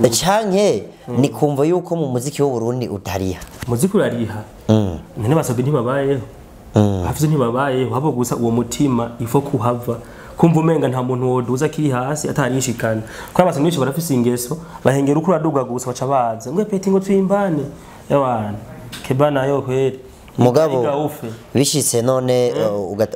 Canke ni kumva yuko mu muziki w'u Burundi utariha. Muziki urariha. None basabwe ntibabayeho. Hafize ntibabayeho, habo gusa uwo mutima ifo kuhava. Kumva umenga nta muntu woduza kiri hasi atarishikana. Kwa basabwe benshi barafise ingeso, bahengera uko uraduga gusa baca baza. Ngwe peti ngo twimbane. Ewana, kebana yo kweri. Mugabo bishitse none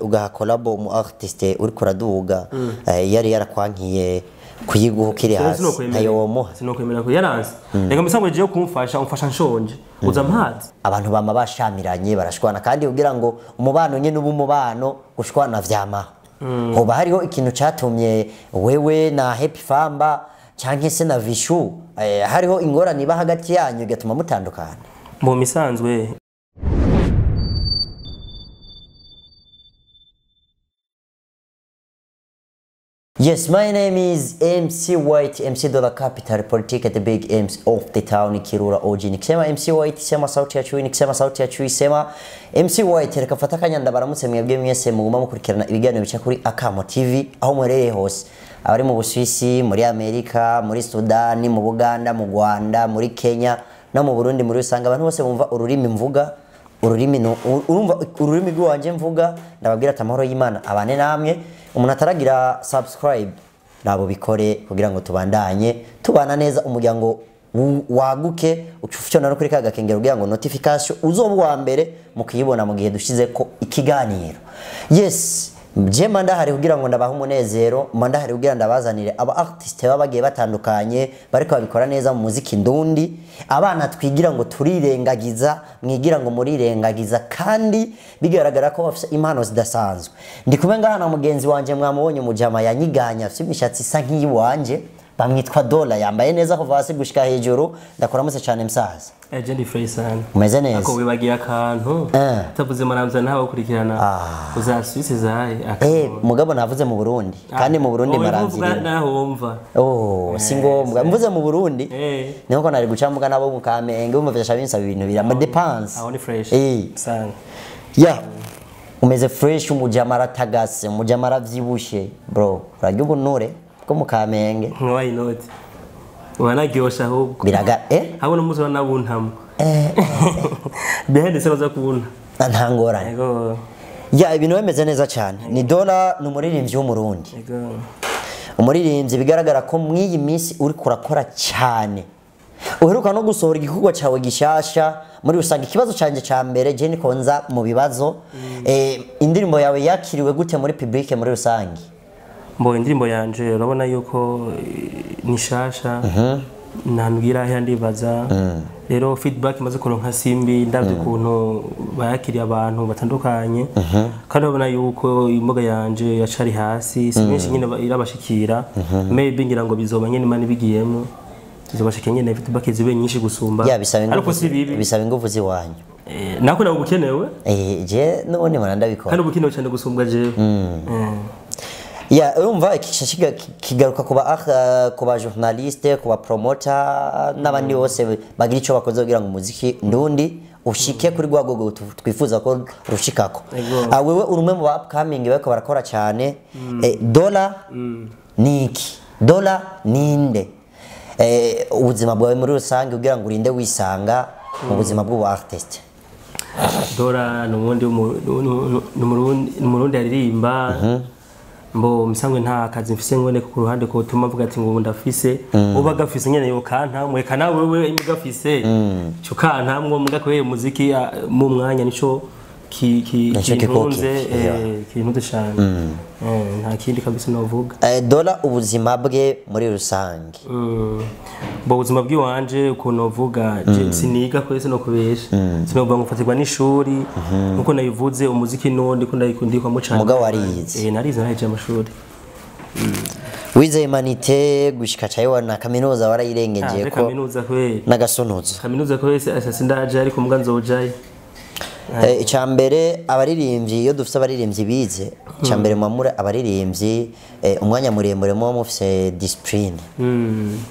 ugaha collabo mu artiste uri kuraduga yari yarakwankiye kuyiguha ukiri hasi ntayo womuha. Sinokwemera ko yaranse. Reka misango je kumfasha umfasha nshonje. Uza mpazi. Abantu bama bashamiranye barashwana kandi kugira ngo umubano nyene ubu umubano gushwana vyama. Hoba hariho ikintu catumye wewe na Happy Famba canke se na Vishu hariho ingorane iba hagati yanyu gatuma mutandukana. Mu misanzwe Yes, my name is MC White, MC Dollar Capital, Politic at the Big M's of the town, Kirura OG. Nikisema MC White, sema sauti ya chui, nikisema sauti ya chui, sema MC White. Reka fata akanya ndabaramutse mwebwe mwese muguma mukurikirana ibiganiro bica kuri Akamo TV, aho muherereye hose. Abari mu Busuwisi, muri Amerika, muri Sudani, mu Buganda, mu Rwanda, muri Kenya, no mu Burundi muri rusange. Abantu bose bumva ururimi mvuga, ururimi urumva ururimi rwanje mvuga, ndababwira ati amahoro y'Imana abane namwe. Umuntu ataragira subscribe nabo bikore kugira ngo tubandanye tubana neza, umuryango waguke ucufyona no kuri ka gakengero kugira ngo notification uzoba wa mbere mukiyibona mu gihe dushize ko ikiganiro. Yes, je mandahari kugira ngo ndabaha umunezero, mandahari kugira ndabazanire aba artiste baba bagiye batandukanye bariko babikora neza mu muziki ndundi, abana twigira ngo turirengagiza, mwigira ngo murirengagiza kandi bigaragara ko bafite impano zidasanzwe. Ndi kumwe ngaha na mugenzi wanje mwamubonye umujama yanyiganya afite imishatsi isa nk'iyiwanje, bamwitwa Dola, yambaye neza kuva hasi gushika hejuru. Ndakuramutse cyane msaza. Eje fresh sana. Umeze neza. Ako wibagiye akantu. Tavuze maramza ntawe kurikirana. Uzaswise zahe. Mugabo navuze mu Burundi. Kandi mu Burundi maramzira. Naho wumva. Oh, si ngombwa. Mvuze mu Burundi. Niho ko nari guca mvuga nabo mu Kamenge umva binsaba ibintu bira ama dépense. Aho ni fresh. Sana. Yeah. Umeze fresh, umujama aratagase, umujama aravyibushe. Bro, urarya ubunure bwo mu Kamenge. Why not? Wanagyosha ahubwo. Biraga Habona umunsi wanabuntamo. Behind se baza kubuna. Nta ngorane. Yego. Ya ibintu bimeze neza cyane. Ni Dola ni umuririmbyi w'umurundi. Yego. Umuririmbyi bigaragara ko mw'iyi minsi uri kurakora cyane. Uheruka no gusohora igikorwa cyawe gishasha muri rusange. Ikibazo canje ca mbere je niko nza mu bibazo. Indirimbo yawe yakiriwe gute muri public muri rusange? Mbo indirimbo yanje urabona yuko ni shasha. Ntanubwira aho ndibaza. Rero feedback imaze kuronka simbi ndavye ukuntu bayakiriye abantu batandukanye. Kandi urabona yuko imboga yanje yacari hasi si benshi nyine irabashikira. Maybe ngira ngo bizoba nyene mani bigiyemo. Bizobashikira nyene feedback zibe nyinshi gusumba. Ariko si bibi. Bisaba ingufu ziwanyu. Nako nawe ubukenewe? Je none mwana ndabikora. Kandi ubukenewe cyane gusumbwa jewe. Ya urumva ikishashiga kigaruka kuba kuba journaliste, kuba promoter n'abandi bose bagira ico bakoze kugira ngo umuziki ndundi ushike kuri rwa gogo twifuza ko rushikako. Wewe uri umwe mu ba upcoming bariko barakora cyane. Dola niki? Dola ninde? Ubuzima bwawe muri rusange kugira ngo urinde wisanga mu buzima bw'ubu artiste. Dola nubundi n'umurundi aririmba. Mbo msangwe nta kazi mfise ngone ku ruhande ko tuma mvuga ati ngo ndafise uba gafise nyene yo kanta mweka nawe wewe imugafise cyo kanta mwo muga kubera muziki mu mwanya nico ki kintunze kintunze cyane. Nta kindi kabisa novuga. Dola ubuzima bwe muri rusange. Bo ubuzima bw'iwanje ukuntu novuga siniga kwese no kubesha. Sinovuga ngo fatirwa n'ishuri nkuko nayivuze umuziki nundi ko ndayikundikwa cyane. Mugabo warize. Narize naraje amashuri. Wize humanité gushika cayo na kaminuza warayirengeje ko. Kaminuza kweli. Nagasunuzo. Kaminuza kwese asasi ndaje ariko muga nzojaye. Icambere abaririmbyi iyo dufite abaririmbyi bize, icambere mwamure abaririmbyi umwanya muremure mu mufise discipline.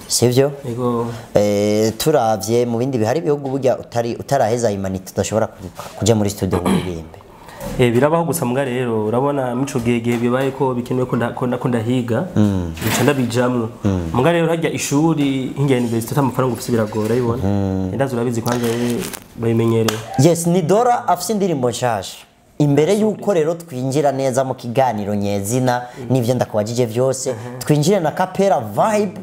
Sivyo? Yego. Turavye mu bindi bihari bihugu burya utaraheza humanité udashobora kuja muri studio ngo uririmbe. Birabaho gusa mbwa rero urabona mico gihe bibaye ko bikenewe ko ndahiga nca ndabijamwo. Mbwa rero harya ishuri hinga university amafaranga ufise biragora ibona. Ndazi urabizi kwanza bayimenyereye. Yes, ni Dora afise indirimbo nshasha. Imbere yuko rero twinjira neza mu kiganiro nyezina n'ivyo ndakubajije vyose, twinjire na Capella vibe,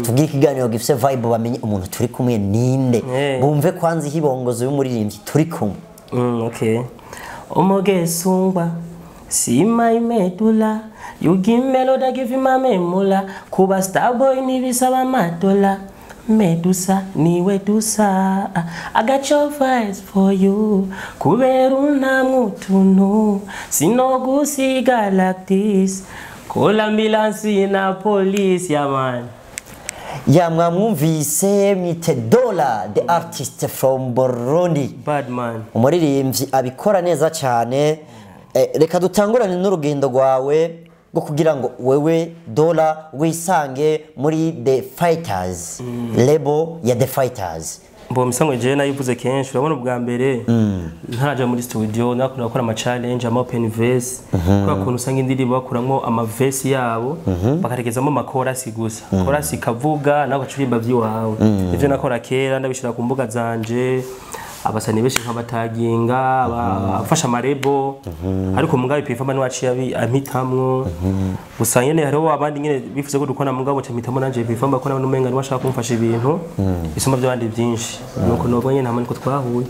tubwire ikiganiro gifise vibe bamenye umuntu turi kumwe ninde, bumve kwanza ihibongozo y'umuririmbyi turi kumwe. Okay. Omogesungwa see my medulla, you give melody give my memula, kuba starboy nibisaba madola. Medusa niwe dusa, I got your vibes for you. Kubera unamutunu sinogusiga like this. Call ambulance na police ya man. Ya mwamwumvise mwite Dola the artist from Burundi. Bad man. Umuririmbyi abikora neza cyane. Reka dutangurane n'urugendo rwawe rwo kugira ngo wewe Dola wisange muri The Fighters, label ya The Fighters. Mbo misango je nayivuze kenshi urabona ubwa mbere ntaraja muri studio nakunda gukora ama challenge ama open verse, kwa kuntu usanga indirimbo bakuramwo ama verse yabo bakaregezamo ama chorus gusa, chorus ikavuga nawe ugacurimba vyiwawe. Ivyo nakora kera ndabishira ku mbuga zanje, abasani benshi nk'abataginga abafasha amarebo, ariko mugabe pifamba niwaciye ampitamwo. Gusa nyene hariho abandi nyene bifuze ko dukora mugabo ca mpitamo nanje pifamba ko nabone umenga niwashaka kumfasha ibintu isoma by'abandi byinshi, nuko nubwo nyene hamwe niko twahuye.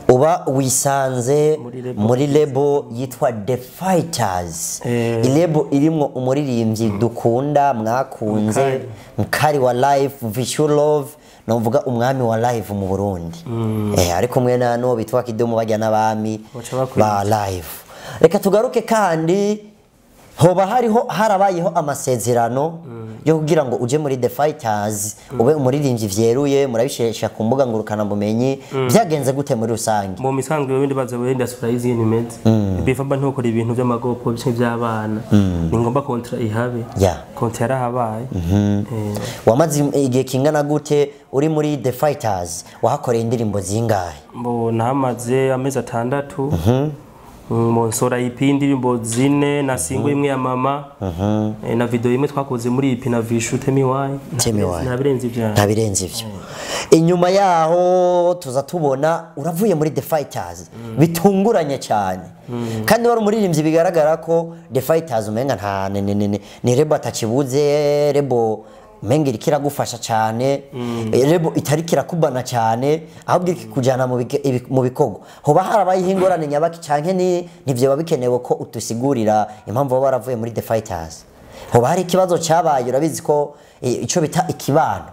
Uba wisanze muri label yitwa The Fighters, ilebo irimwo umuririmbyi dukunda mwakunze, mukari wa live Visual Love, novuga umwami wa live mu Burundi. Ariko mwe nano bitwa Kidumu bajya n'abami ba live. Reka tugaruke kandi hoba hariho harabayeho amasezerano yo kugira ngo uje muri The Fighters ube umuririmbyi vyeruye, murabishesha ku mbuga ngurukana bumenyi, byagenze gute muri rusange? Mu misanzwe wende baza wenda surprise yini meze. Bifamba ntokora ibintu by'amagopo bice by'abana. Ni ngomba kontra ihabe. Kontra yarahabaye. Wamaze igihe kingana gute uri muri The Fighters? Wahakoreye indirimbo zingahe? Mbo nahamaze amezi 6. Monsora EP indirimbo zine na single imwe ya mama, na video imwe twakoze muri EP na Vishu Tell Me Why. Ntabirenze ivyo. Ntabirenze ivyo. Inyuma yaho tuza tubona uravuye muri The Fighters bitunguranye cyane. Kandi wari umuririmbyi bigaragara ko The Fighters umenga nta ni rebo atakibuze, rebo umenga iriko iragufasha cyane, rebo itariko irakubana cyane, ahubwo ikikujana mu bikorwa. Hoba harabayeho ingorane nyabaki canke ni ntivyo bikenewe ko utusigurira impamvu baba baravuye muri The Fighters? Hoba hari ikibazo cyabaye, urabizi ko ico bita ikibano.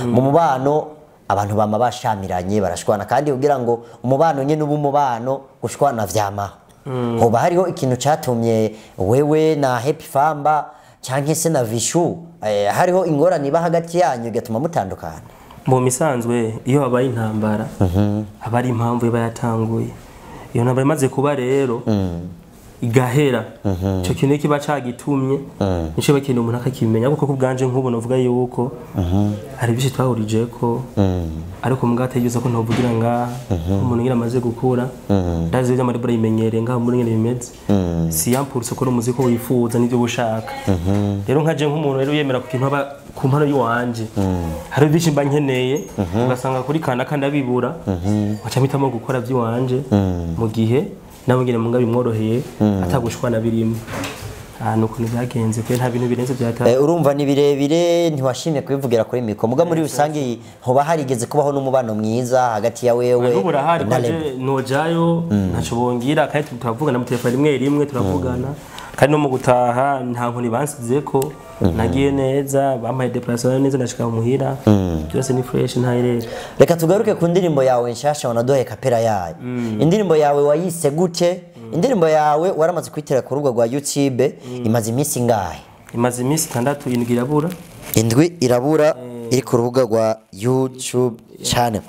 Mu mubano abantu bama bashamiranye barashwana, kandi kugira ngo umubano nyene ubu umubano gushwana vyamaho. Hoba hariho ikintu catumye wewe na Happy Famba canke se na Vishu hariho ingorane iba hagati yanyu igatuma mutandukana? Mu misanzwe iyo habaye intambara aba ari impamvu iba yatanguye. Iyo ntambara imaze kuba rero igahera, ico kintu kiba cagitumye nico bakintu umuntu akakimenya. Kuko kubganje nk'ubu novuga yuko hari byinshi twahurije ko, ariko mbwa ategeza ko ntovugira ngaha umuntu ngira amaze gukura ndazi ibyo amaribura yimenyereye ngaha muri ngene bimeze, si yampulse ko umuziki wifuza n'ibyo bushaka. Rero nkaje nk'umuntu rero yemera ku kintu aba ku mpano yiwanje, hari byinshi mba nkeneye ugasanga kuri kana kandi abibura, waca mpitamo gukora by'iwanje mu gihe nabo ngene munga bimworoheye atagushwana birimo. Nuko byagenze kwe nta bintu birenze byata. Urumva ni birebire ntiwashimye kubivugira kuri mikro. Muga muri rusange hoba harigeze kubaho n'umubano mwiza hagati ya wewe na Lebo? Nojayo ntaco bongira kandi turavugana mu telefone rimwe rimwe turavugana, kandi no mu gutaha nta nkoni bansize ko nagiye neza, bampaye déplacement neza ndashika muhira, byose ni fresh nta irere. Reka tugaruke ku ndirimbo yawe nshasha wanaduhaye kapera yayo. Indirimbo yawe wayise gute? Indirimbo yawe waramaze kwitera ku rubuga rwa YouTube, imaze iminsi ingahe? Imaze iminsi 6, indwi irabura. Indwi irabura iri ku rubuga rwa YouTube channel.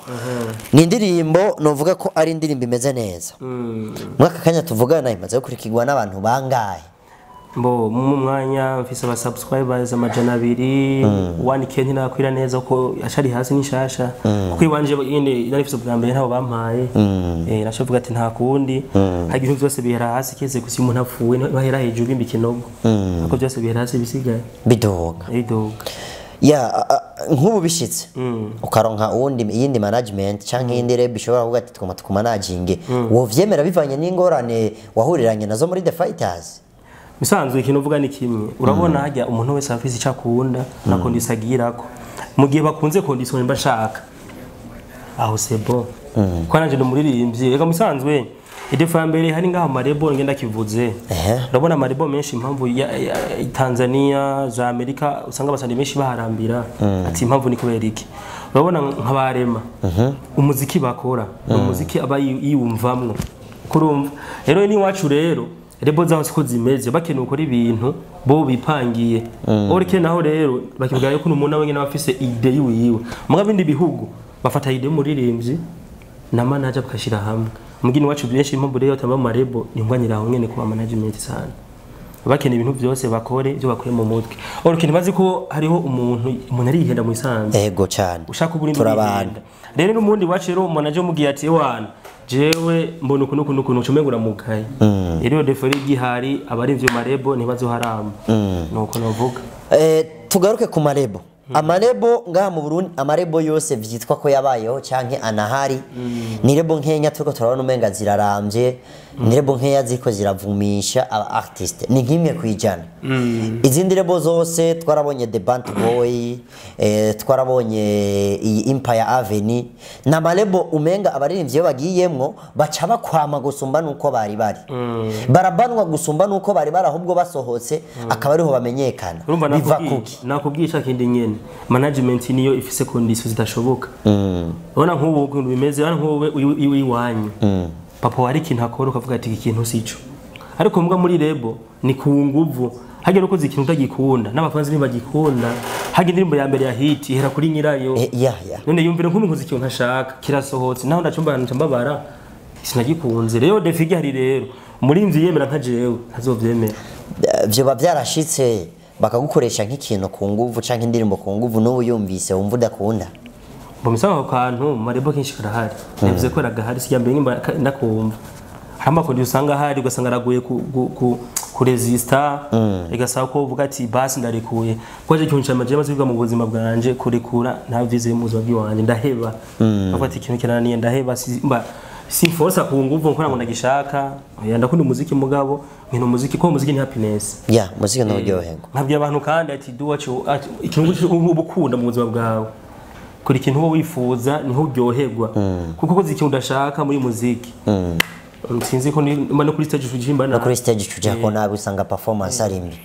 Ni indirimbo novuga ko ari indirimbo imeze neza. Mwaka kanya tuvugana imaze gukurikirwa n'abantu bangahe? Mbo mu mwanya mfise aba subscribers 200, 1K ntinakwira neza ko acari hasi n'ishasha, kuko iwanje nyene nari mfise ubwa mbere ntabo bampaye. Nashovuga ati nta kundi, hari ibintu byose bihera hasi keze gusa umuntu apfuye bahera hejuru bimba ikinogo, ariko byose bihera hasi bisigaye bidoga bidoga. Ya, nk'ubu bishitse ukaronka uwundi iyindi management canke iyindi reb ishobora kuvuga ati twuma tukumanaginge, wovyemera bivanye n'ingorane wahuriranye nazo muri The Fighters? Misanzwe ikintu uvuga ni kimwe, urabona hajya umuntu wese afise icyo akunda na condition agirako. Mu gihe bakunze condition mba nshaka aho c'est bon, ko nanje ndumuririmbyi. Reka musanzwe idefa ya mbere hari ngaho marebo ngenda kivuze. Urabona amarebo menshi impamvu ya Tanzania za Amerika usanga abasani benshi baharambira, ati impamvu ni kubera iki? Urabona nkabarema umuziki bakora ni umuziki aba yiyumvamwo, kurumva rero ni wacu rero rebo zaho siko zimeze, bakeneye ukora ibintu bo bipangiye. Orike naho rero bakivuga yuko umuntu wenyine aba afise ide yiwiwe, muga bindi bihugu bafata ide y'umuririmbyi na manager bakashira hamwe. Mugini wacu benshi impamvu rero tamba mu marebo ni ngwanyira aho nyene kuba management sana, bakeneye ibintu byose bakore ibyo bakuye mu mutwe. Orike ntibazi ko hariho umuntu arihenda mu isanzwe. Ego cyane ushaka uburimbi turabana. Rero n'umundi wacu rero manager mugiye ati wana jewe mbona ukuntu ukuntu ukuntu ucumengura mukaye. Rero defori gihari abari ivyo marebo ntibazoharamba. Nuko navuga. Tugaruke ku marebo. Amarebo ngaha mu Burundi, amarebo yose vyitwa ko yabayeho canke anahari. Ni rebo nkenya turiko turabona umenga ziraramvye, ni rebo nkeya ziko ziravumisha aba artiste. Ni nkimwe kwijana. Izindi rebo zose twarabonye The Band Boy, twarabonye iyi Empire Avenue. Na marebo umenga abaririmbyi iyo bagiyemwo baca bakwama gusumba nuko bari bari. Barabanwa gusumba nuko bari bari, ahubwo basohotse akaba ariho bamenyekana. Biva kuki? Nakubwiye kindi nyene management niyo ifise conditions zidashoboka. Urabona nk'ubu ukuntu bimeze, urabona nk'ubu iwanyu papa wari ikintu akora ukavuga ati iki kintu sico, ariko mbwa muri rebo ni ku nguvu hagera ukoze ikintu utagikunda n'abafanzi ntibagikunda, hagera indirimbo ya mbere ya hit ihera kuri nyirayo. None yumvire nk'umuntu ikintu ntashaka kirasohotse naho ndacumba mbabara sinagikunze. Rero defigi hari rero umurinzi yemera nka jewe ntazovyemera. Vyoba vyarashitse bakagukoresha nk'ikintu ku nguvu canke indirimbo ku nguvu n'ubu yumvise wumva udakunda? Bo misanga aho kantu marebo kenshi karahari, navuze ko ragahari sijya mbere nimba ndakumva hari amakondi usanga hari ugasanga araguye ku kuresista, igasaba ko uvuga ati basi ndarekuye, ko je ikintu cyamaje maze biga mu buzima bwanje kurekura ntavyizeye mu buzima bw'iwanje ndaheba. Avuga ati ikintu kirananiye ndaheba, mba simforsa ku nguvu nkora ngo ndagishaka. Oya ndakunda umuziki mugabo nkino umuziki ko umuziki ni happiness. Ya muziki no uryoherwa. Nkabwiye abantu kandi ati do what you ikintu ubukunda mu buzima bwawe, kuri ikintu uba wifuza niho uryoherwa, kuko koze ikintu udashaka muri muziki. Sinzi ko no kuri stage tujimba na kuri stage tujya ko nabi usanga performance ari mbi.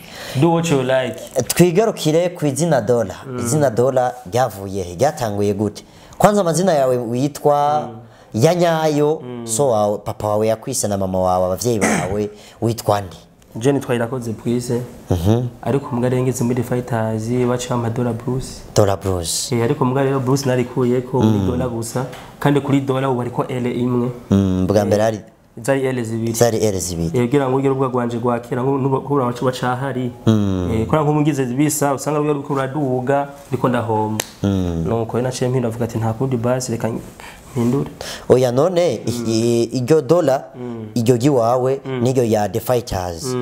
Do what you like. Twigarukire ku izina Dola. Izina Dola ryavuye he? Ryatanguye gute? Kwanza amazina yawe witwa ya nyayo, so wawe papa wawe yakwise na mama wawe abavyeyi bawe witwa nde? Je nitwa Irakoze Prise. Ariko mbwa rengeze muri Fighters baca ama Dola Bruce. Dola Bruce. Ariko mbwa rero Bruce narikuye ko muri Dola gusa, kandi kuri Dola ubu ariko L imwe. Bwa mbere ari zari L zibiri. Zari L zibiri. Kugira ngo ugere ubwa gwanje gwakira ngo bacu bacahari. Kora nk'umugize bisa usanga rwo ruraduga ndiko ndahomba. Nuko naciye mpinda avuga ati nta kundi basi reka mpindure. Oya none iryo Dola iryo giwawe niryo ya The Fighters.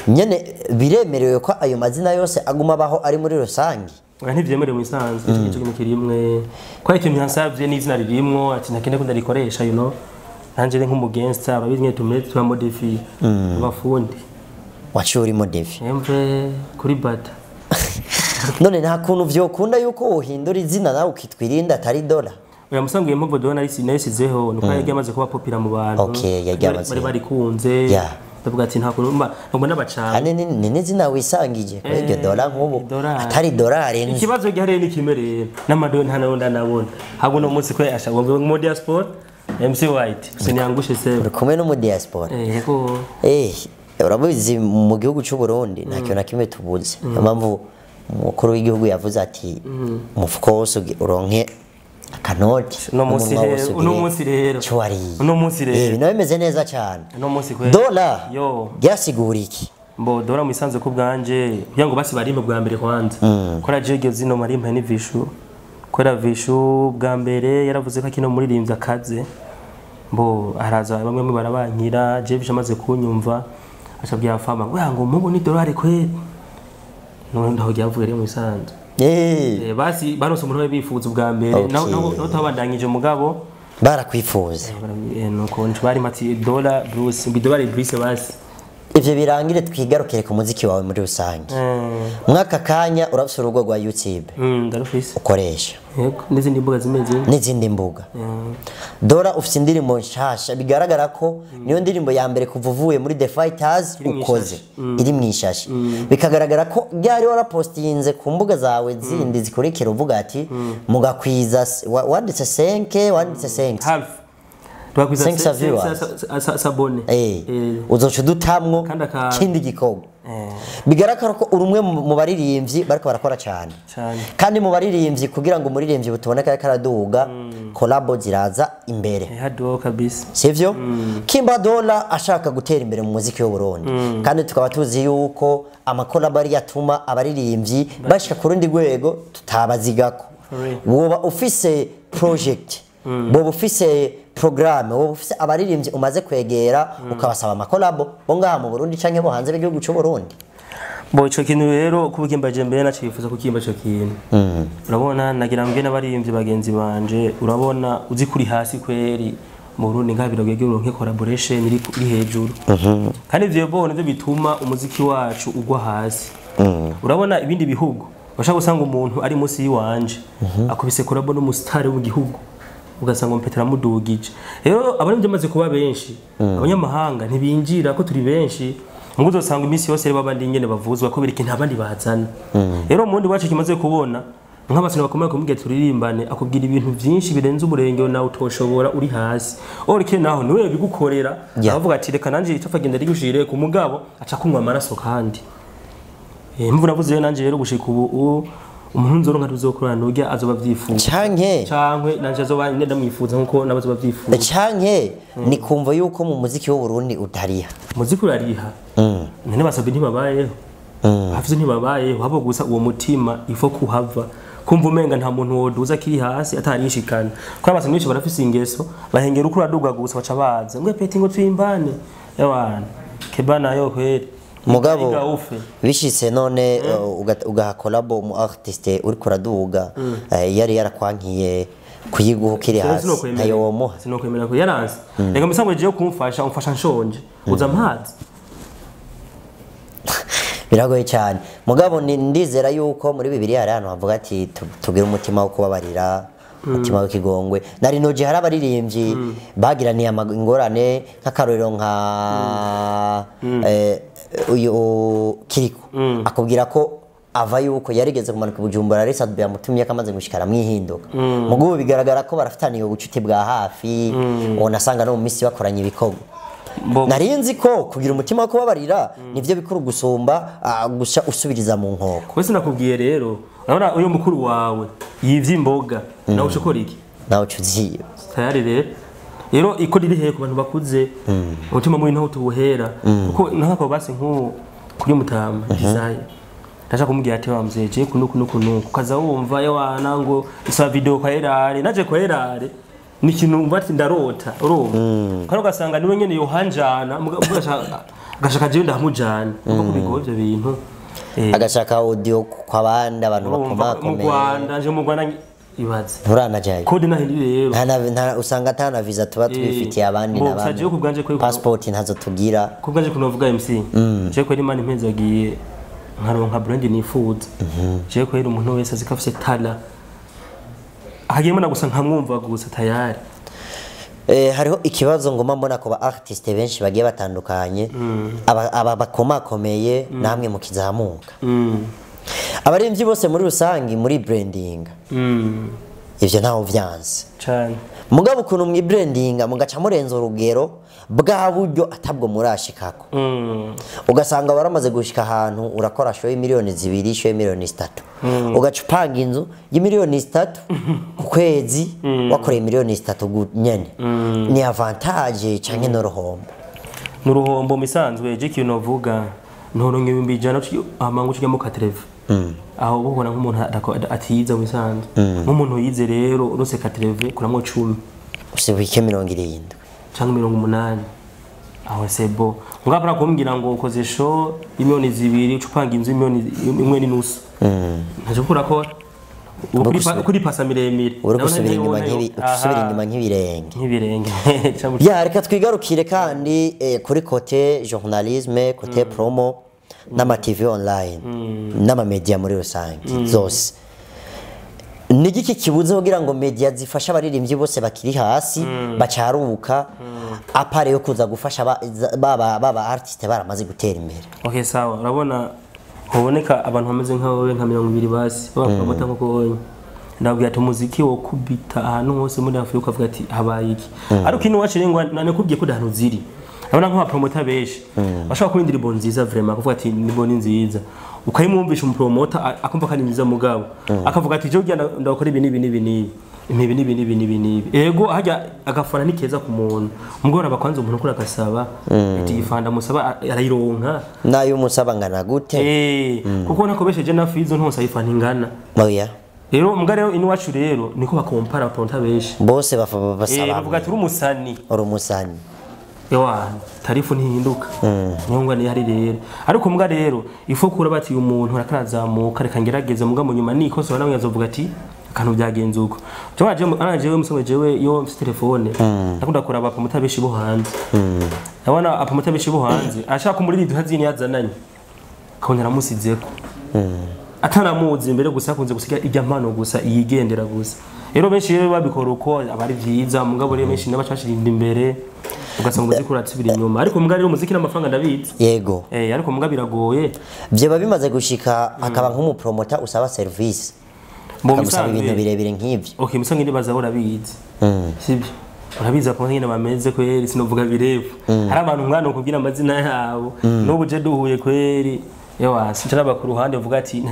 Nyene biremerewe ko ayo mazina yose aguma baho ari muri rusangi? Oya ntivyemerewe mu isanzwe, ico kintu kirimwe. Kwa ikintu yansavye n'izina ririmwo ati ntakende ko ndarikoresha, you know. Nanje re nk'umugangster ababizi nyine turamodifiye abafundi. Wacu uri modifiye emve kuri bata. None nta kuntu vyokunda yuko wohindura izina nawe ukitwirinda atari Dola? Oya musangiye impamvu Dola narisizeho nuko yagiye amaze kuba popular mu bantu. Okay, yagiye amaze bari barikunze. Ndavuga ati nta kuntu mba ngo n'abacana. Ane ni n'izina wisangije ko iryo Dola nk'ubu atari dolari. Ikibazo gihari ni kimereye n'amadolari nta nayo ndanabona. Habwo no munsi ko yasha ngo mu diaspora MC White siniangushe sebe. Uri kumwe no mu diaspora. Yego. Urabizi mu gihugu cy'u Burundi nta kintu na kimwe tubuze. Impamvu umukuru w'igihugu yavuze ati umufuko wose uronke akanoti. No munsi rero, uno munsi rero. Uno munsi rero. Ibintu bimeze neza cyane. Uno munsi kwe. Dola. Yo. Ryasigura iki? Mbo dora musanze ko bwanje kugira ngo basi barimpe bwa mbere kwanza. Kora jege zino marimpe ni Vishu. Kora Vishu bwa mbere yaravuze ko akino muririmbyi akaze. Mbo araza bamwe mu barabankira je Vishu amaze kunyumva acabwiye afama ngo ngo mubu ni dolari kwe. None ndaho ryavuye rero musanze. Basi baronse umuntu bifuza ubwa mbere naho tabandanyije mugabo barakwifuza. Nuko bari mati dollar Bruce mbi dollar Bruce basi. Ivyo birangire twigarukire ku muziki wawe muri rusange. Mwaka kanya urafise urugo rwa YouTube. Ndarufise. Ukoresha. Yego, n'izindi mbuga zimeze. N'izindi mbuga. Dora ufise indirimbo nshasha bigaragara ko niyo ndirimbo ya mbere kuva uvuye muri The Fighters ukoze iri mwishashi. Bikagaragara ko byari warapostinze ku mbuga zawe zindi zikurikira uvuga ati mugakwiza wanditse 5 wanditse 5. Half. Twakwiza sabone. Uzoca dutamwo kindi gikorwa. Bigaragara ko urumwe mu baririmbyi bariko barakora cyane. Kandi mu baririmbyi kugira ngo umuririmbyi butuboneka karaduga collabo ziraza imbere. Hado kabisa. Sivyo? Kimba Dollar ashaka gutera imbere mu muziki w'u Burundi. Kandi tukaba tuzi yuko amakolabo ari yatuma abaririmbyi bashika ku rundi rwego tutabazigako. Woba ufise project, woba ufise programme, woba ufise abaririmbyi umaze kwegera ukabasaba amakolabo bo ngaha mu Burundi canke bo hanze b'igihugu cy'u Burundi. Bo ico kintu rero kubikimbaje mbere nacifuza kukimba ico kintu. Urabona nagira mbwe n'abaririmbyi bagenzi banje, urabona uzi kuri hasi kweri mu Burundi ngaha birogege uronke collaboration iri hejuru. Kandi ivyo bona byo bituma umuziki wacu ugwa hasi. Urabona ibindi bihugu bashaka gusanga umuntu ari munsi yiwanje akubise collabo n'umustar wo mu gihugu ugasanga mpetera mudugije. Rero abaririmbyi bamaze kuba benshi abanyamahanga ntibinjira ko turi benshi ngo uzosanga iminsi yose rero babandi nyene bavuzwa ko biriki nta bandi bazana. Rero umundi wacu kimaze kubona nk'abasore bakomeye kumubwira turirimbane akubwira ibintu byinshi birenze umurenge nawe utoshobora uri hasi. Orike naho niwe bigukorera avuga ati reka nanje itofa genda rigushire ku mugabo aca kunywa amaraso kandi. Imvu navuze nanje rero gushika ubu umuntu nzoronka tuzokorana nurya azoba vyifuza canke nanje azoba ndamwifuza nkuko nabazo bavyifuza canke ni kumva yuko mu muziki w'u Burundi utariha. Muziki urariha. None basabye ntibabayeho. Hafize ntibabayeho habo gusa uwo mutima ifo kuhava kumva umenga nta muntu woduza kiri hasi atarishikana. Kwa abasabye benshi barafise ingeso bahengera uko uraduga gusa baca baza ngwe peti ngo twimbane ewana kebana yo kweri. Mugabo bishitse none ugaha collabo mu artiste uri kuraduga yari yarakwankiye kuyiguha kiri hasi ntayo womuha. Sinokwemera ko yaranze. Reka musango je kumfasha umfasha nshonje uza mpazi. Biragoye cyane. Mugabo ndizera yuko muri Bibiliya hari ahantu havuga ati tugire umutima wo kubabarira, umutima w'ikigongwe. Nari noje hari abaririmbyi bagiraniye ingorane nk'akarorero nka uyu Kiriko akubwira ko ava yuko yarigeze kumanuka Bujumbura ari Sadbe yamutumye kamaze gushikara mwihinduka. Mugubu bigaragara ko barafitaniye ubucuti bwa hafi, wonasanga no mu misi bakoranye ibikorwa. Narinzi ko kugira umutima wo kubabarira nivyo bikuru gusumba gusa usubiriza mu nkoko. Wese nakubwiye rero urabona uyu mukuru wawe yivye imboga nawe ushokora iki? Nawe ucuziye. Tayari rero rero iko riri hehe ku bantu bakuze umutima mubi ntaho tuwuhera kuko nkako basi nku kuri mutama desire ndashaka kumubwira ati wa mzee je kunuku nuku nuku kaza wumva yewana ngo isaba video kwa erare naje kwa erare ni kintu umva ati ndarota urumva kandi ugasanga niwe nyene yohanjana agashaka je ndamujana kuko kubigoye ivyo bintu agashaka audio kwa bandi abantu bakomakomeye mu Rwanda je mu Rwanda ibaze nturanajayo kode nahindi rero nta usanga atana visa tuba twifitiye abandi n'abandi passport ntazo tugira kubwanje kunovuga MC je kweri imana impenzi yagiye nkaronka brand nifuza je kweri umuntu wese azika afise tala hagiyemo na gusa nkamwumva gusa tayari. Hariho ikibazo ngoma mbona ko ba artiste benshi bagiye batandukanye aba bakomakomeye namwe mukizamuka. Abarimvyi bose muri rusangi muri branding ivyo ntaho vyanse cyane. Mugabo ukuntu mwi branding mugaca murenza urugero bwa buryo atabwo murashikako. Ugasanga waramaze gushika ahantu urakora show y'imiliyoni 2 show y'imiliyoni 3 ugaca upanga inzu y'imiliyoni 3 ku kwezi wakoreye miliyoni 3 nyene. Ni avantage canke n'uruhombo? N'uruhombo misanzwe je kintu novuga Ntoronka 100,000 amangu kijya mu katreve. Aho ubona nk'umuntu atiyiza mu bisanzwe. Nk'umuntu yize rero urose katreve kuramwo 10. Usibike 70 cyangwa 80. Aho sebo. Ngapara kumbwira ngo ukoze show imiliyoni 2 ucupanga inzu imiliyoni 1.5. Ntaje kurakora. Kuri pasa miremire. Uri gusubira inyuma nk'ibi, usubira inyuma nk'ibirenge. Nk'ibirenge. Ya reka twigarukire kandi kuri côté journalisme, côté promo n'ama TV online n'ama media muri rusange zose. Nigiki kibuze kugira ngo media zifasha abaririmbyi bose bakiri hasi bacaruka apare yo kuza gufasha baba artiste baramaze gutera imbere. Okay sawa, urabona hoboneka abantu bameze nkawe nka 200 basi bapromota nko konye. Ndabwira ati umuziki wo kubita ahantu hose muri Afrika ukavuga ati habaye iki. Ariko ino wacu rengwa nanekubwiye ko dahantu ziri. Abona nko bapromota benshi bashaka kuba indirimbo nziza vraiment kuvuga ati indirimbo ni nziza. Ukayimwumvisha umupromota akumva kandi nziza mugabo. Akavuga ati je ugenda ndakora ibi nibi nibi nibi. Ibi nibi nibi nibi nibi. Ego hajya agafana ni keza ku muntu. Mugora bakwanza umuntu kuri akasaba ati ifanda musaba arayironka. Nayo musaba ngana gute? Kuko nakobesheje na fizo ntonsa ifana ingana. Oya. Rero mbwa rero ino wacu rero niko bakompara bapromota benshi. Bose basaba. Bavuga ati urumusani. Urumusani. Ewa tarifu ntihinduka. Niyo ni hari rero. Ariko mbwa rero ifo kura bati umuntu arakarazamuka reka ngerageze mbwa mu nyuma nikoso nawe yazovuga ati akantu byagenze uko. Cyo anaje musonge jewe yo mfite telefone. Ndakunda kuraba abapromota benshi bo hanze. Ndabona abapromota benshi bo hanze ashaka kumurira duhazini yazananye. Kabona ramusizeko. Atanamuzi imbere gusa akunze gusiga ijya mpano gusa yigendera gusa. Rero benshi rero babikora uko abari vyiza mugabo rero benshi nabacashirinda imbere ugasanga umuziki uratsubira inyuma. Ariko mugabo rero umuziki n'amafaranga ndabizi. Yego. Ariko mugabo biragoye. Bye bimaze gushika akaba nk'umupromota usaba service. Musaba ibintu birebire nk'ivyo. Okay, musange ndibaza urabizi. Sibyo. Urabizi apo nyine bameze kweri sinovuga birefu. Hari abantu mwana ukubwira amazina yabo. N'ubu je duhuye kweri. Ewa sincaraba ku ruhande uvuga ati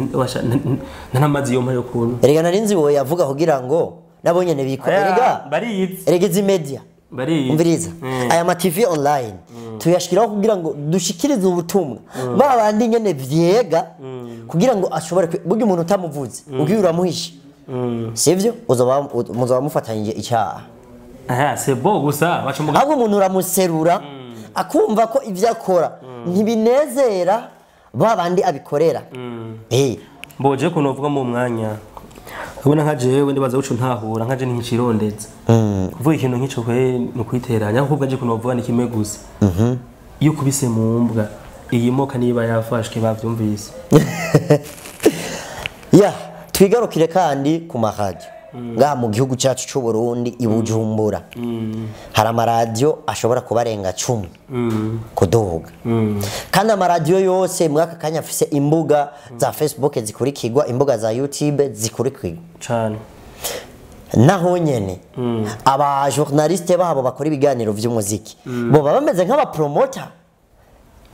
ntanamazi yo mpayo kuntu. Erega narinzi wowe yavuga kugira ngo nabo nyene biko erega bariyizi. Erega izi media. Bariyizi. Umviriza. Aya ma TV online tuyashikiraho kugira ngo dushikirize ubutumwa. Ba bandi nyene vyega kugira ngo ashobore burya umuntu utamuvuze ugiye uramuhisha. Sivyo? Uzoba muzoba mufatanyije icyaha. Aha c'est bon gusa baca muga. Ahubwo umuntu uramuserura akumva ko ivyo akora ntibinezera babandi abikorera. Mboje ko novuga mu mwanya. Ubona nka jewe ndibaza uco ntahura nka je ntikirondetse. Kuvuga ikintu nkico kwe no kwiteranya ahubwo aje ko novuga ni kimwe gusa. Iyo kubise mu mbwa iyi moka niba yafashwe bavyumvise. Ya twigarukire kandi ku maradiyo. Ngaha mu gihugu cyacu cy'u Burundi i Bujumbura. Hari amaradiyo ashobora kubarenga 10 kuduga. Kandi amaradiyo yose mwaka kanya afise imbuga za Facebook zikurikirwa, imbuga za YouTube zikurikirwa. Cyane. Naho nyene aba journaliste babo bakora ibiganiro vy'umuziki bo baba bameze nk'aba promoter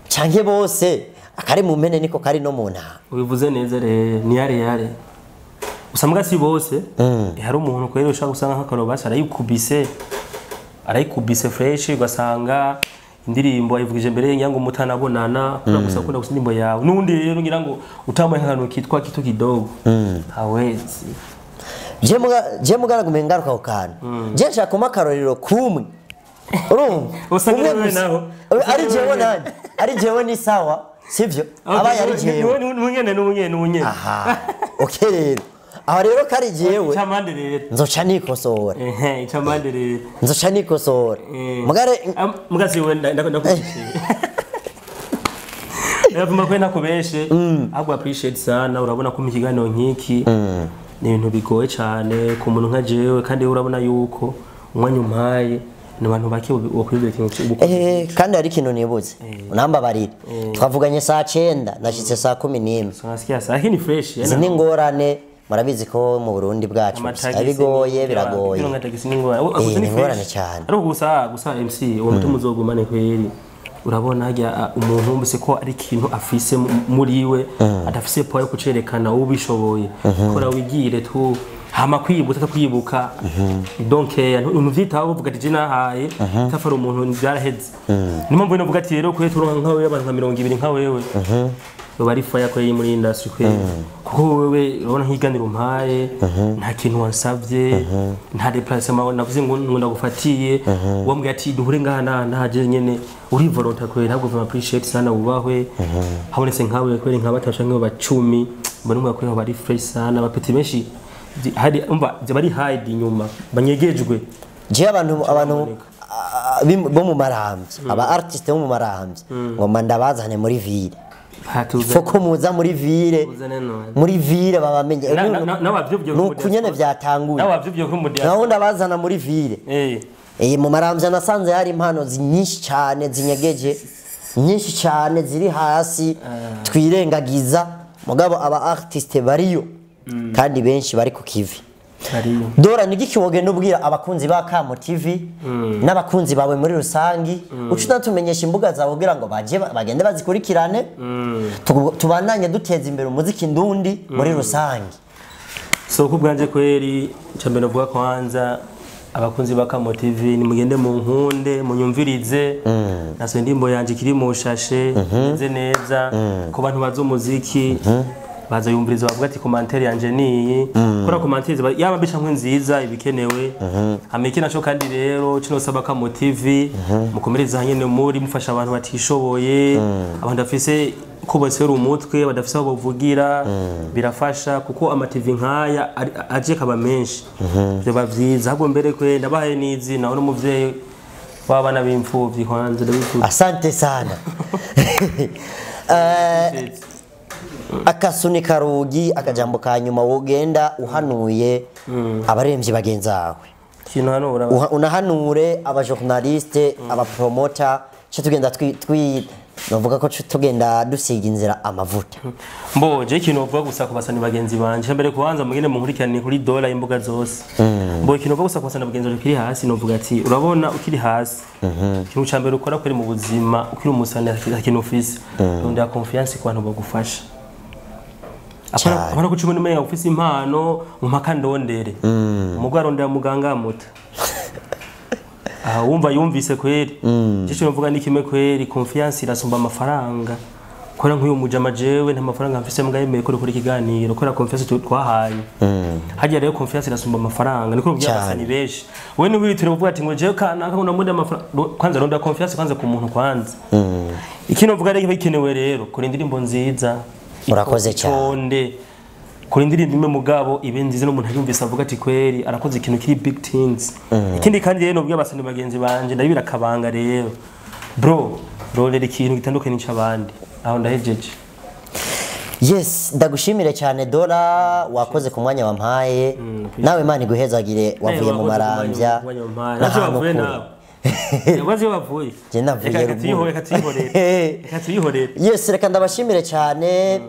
canke bose akari mu mpene niko kari no mu ntara. Ubivuze neza re ni yare yare. Usanga si bose hari umuntu kwero ushaka usanga nk'akarobasi arayikubise fresh ugasanga indirimbo ayivugije mbere ngira ngo mutanabonana kura gusa kunda gusa indirimbo yawe nundi rero ngira ngo utamwe nk'akantu kitwa kitu kidogo hawezi. Je mugara gumengaruka ko kantu. Je nshaka kuma karorero kumwe. Urumva? Usanga naho ari jewe nani? Ari jewe ni sawa sivyo? Abaye ari jewe. N'umunyene. Aha. Okay rero. Aho rero kari jewe. Icamande rero. Nzoca nikosora. Icamande rero. Nzoca nikosora. Mugare mugazi we ndakubishije. Ndavuma ko nakubeshe. Ahubwo appreciate sana urabona ko mu nkiki. Ni ibintu bigoye cyane ku muntu nka jewe kandi urabona yuko umwanya umpaye ni abantu bake bokwibye ikintu. Kandi hari ikintu nibuze. Unambabarira. Twavuganye saa 9 nashitse saa 11. Nasikia saa hii ni fresh. Izi ni ngorane murabizi ko mu Burundi bwacu bigoye biragoye. Ni ngorane cyane. Ariko gusa MC uwo mutima uzogumane kweri. Urabona hajya umuntu wumvise ko ari ikintu afise muri we adafise power yo kucerekana ubishoboye kora wigire tu Hama kwibuka atakwibuka, don't care, ntuvyitaho, uvuga ati je nahaye tafara umuntu, byaraheze. Niyo mpamvu navuga ati rero kwe turonka nka wewe abantu nka 20 nka wewe bari fire ko muri industry kwe, kuko wewe urabona nk'iganiro umpaye, nta kintu wansavye, nta déplacement navuze ngo ndagufatiye, wambwiye ati duhure ngaha na naje nyene, uri volontaire kwe, ntabwo vama appreciate sana, ubahwe. Habonetse nkawe kweri nka batatu canke bacumi, mbona umwe kwe bari fresh sana. Abapeti benshi hari umva bari hide inyuma, banyegejwe. Je abantu bo mu Maramvya, aba artiste bo mu Maramvya, ngoma ndabazane muri ville. Hatuza. Faut ko muza muri ville. Uzane none. Muri ville babamenye. Nawe wavyuvye. Nuko nyene vyatanguye. Nawe wavyuvye kuri mu diaspora. Naho ndabazana muri ville. Mu Maramvya nasanze hari impano nyinshi cyane zinyegeje, nyinshi cyane ziri hasi twirengagiza, mugabo aba artiste bariyo kandi benshi bari ku kivi. Hariyo. Dora, ni giki wogenda ubwira abakunzi ba Kamo TV n'abakunzi bawe muri rusangi, uca unatumenyesha imbuga zawe kugira ngo baje bagende bazikurikirane, tubandanye duteza imbere umuziki ndundi muri rusangi? So ku bwanje kweri, cyambere navuga kwanza abakunzi ba Kamo TV, nimugende mu nkunde munyumvirize naso indirimbo yanje ikiri mu shashe, meze neza. Ku bantu bazi umuziki baza yumviriza, bavuga ati commentaire yanje niyi, kora commentaire yaba mbi canke nziza, ibikenewe. Ameki naco kandi rero kino saba Kamo TV, mukomereza nyene muri mufasha abantu batishoboye, abantu bafise ko basera umutwe, badafise aho bavugira. Birafasha kuko ama TV nkaya aje kaba menshi, byoba vyiza. Ahubwo mbere kwe ndabahaye n'izi nawe n'umuvyeyi w'abana b'imfuvyi, kwanza ndabifuza. Asante sana. Akasunika rugi, akajambo ka nyuma wogenda uhanuye abaremvyi bagenzi bawe? Ikintu hano uraba Unahanure abajournaliste, abapromota, cyo tugenda twi novuga ko tugenda dusiga inzira amavuta. Mbo je ikintu bavuga gusa ku basani bagenzi banje, mbere kubanza mugende munkurikirane kuri Dola imbuga zose. Mbo ikintu bavuga gusa ku basani bagenzi banje kiri hasi, novuga ati urabona ukiri hasi, ikintu ca mbere ukora kuri mu buzima ukiri umusani, nta kintu ufise, rondera confiance ku bantu bagufasha. Cyane. Apana kuca umuntu umenga ufise impano mu mpaka ndondere umugore, arondera muganga amuta aha wumva yumvise kweri. Je mvuga ni kimwe kweri, confiance irasumba amafaranga. Kora nk'uyu mujama, jewe nta mafaranga mfise, mbwa yemeye ko dukora ikiganiro kora confiance twahaye hajya. Rero confiance irasumba amafaranga, niko mbwira Cyane. abasani benshi. Wewe ni witire uvuga ati ngo jewe kanaka ngo ndamude amafaranga, kwanza ronda confiance kwanza ku muntu kwanza. Ikino mvuga rero bikenewe rero kora indirimbo nziza. Murakoze cyane. Itonde, kora indirimbo imwe mugabo ibe nziza, n'umuntu ayumvise avuga ati kweri arakoze ikintu kiri big things. Ikindi kandi rero nubwo abasani bagenzi banje ndabira akabanga rero, bro, rondera ikintu gitandukanye n'ic'abandi. Aho ndahejeje. Yes, ndagushimire cyane Dora, wakoze ku mwanya wampaye. Nawe Imana iguhezagire, wavuye mu Maramvya n'ahantu n'ahantu kure kure. Wazi iyo bavuye. Je navuye Reka ruguru. tuyihore, reka tuyihorere, reka tuyihorere. Yes, reka ndabashimire cyane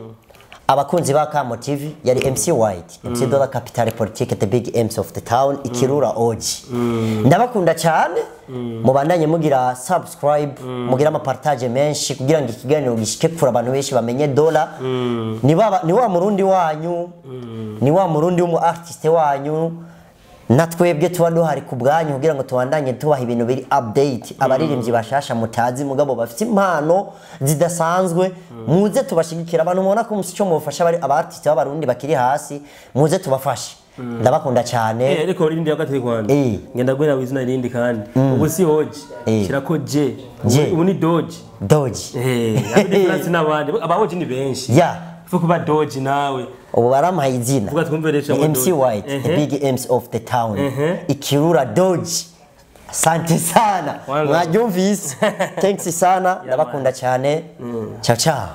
abakunzi ba Kamo TV. Yari MC White, MC Dollar Capital Politique, the big MC of the town, Ikirura OG. Ndabakunda cyane, mubandanye mugira subscribe, mugira amapartage menshi kugira ngo ikiganiro gishike kure, abantu benshi bamenye Dollar. Ni wa murundi wanyu, ni wa murundi w'umu artiste wanyu, na twebwe tuba duhari ku bwanyu kugira ngo tubandanye tubaha ibintu biri update, abaririmbyi bashasha mutazi mugabo bafite impano zidasanzwe. Muze tubashigikira. Abantu mubona ko musi cyo mubafasha bari aba artiste b'abarundi bakiri hasi, muze tubafashe. Ndabakunda cyane. Ariko rindi yakatiri kwanda. Ngenda gwena wizina rindi kandi ubu si hoji. Shirako J. J. Ubu ni Doge. Doge. Abi difference n'abandi, abahoji ni benshi. Fuko kuba Doge nawe. Ubu baramuhaye izina. Vuga twumveresha Ni ngo MC Doge. White, the big MC of the town, Ikirura Doge. Asante sana. Wanga. Mwabyumvise, thanks sana, ndabakunda cyane. Ciao ciao.